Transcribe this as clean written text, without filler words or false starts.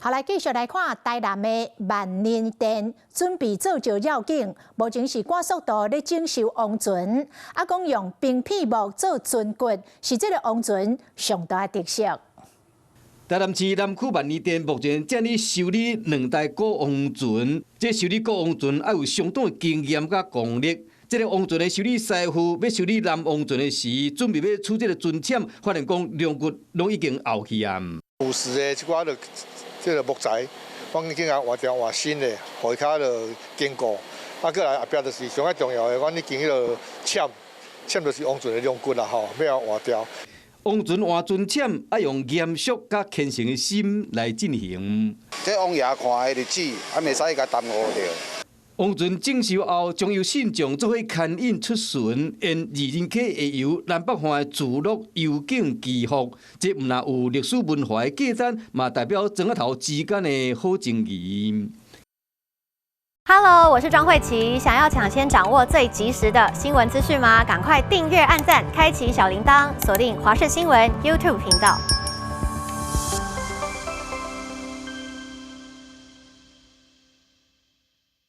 好，來繼續來看台南的萬年殿，準備做石繞境，目前是趕速度咧整修王船，啊，講用冰片木做船骨，是這个王船上大的特色。台南市南區萬年殿目前正咧修理兩台古王船，這修理古王船愛有相當的經驗佮功力。這个王船的修理師傅欲修理南王船的時，準備欲取這个船攕，發現講龍骨攏已經凹去啊。舊時的這寡就這个木材，阮已經共換掉換新的，予伊較著堅固。啊，閣來後壁就是上較重要的，阮已經彼个攕，攕就是王船的龍骨啦吼，欲共換掉。王船換船攕，愛用嚴肅佮虔誠的心來進行。這王爺看的日子，啊，袂使共耽誤著。王船整修後，將由信眾做伙牽引出巡，沿二仁溪下游南北岸的聚落遊景祈福。這毋但有歷史文化的價值，嘛代表莊仔頭之間的好情誼。 Hello，我是莊慧琪。想要搶先掌握最及時的新聞資訊嗎？趕快訂閱、按讚、開啟小鈴鐺，鎖定華視新聞 YouTube 頻道。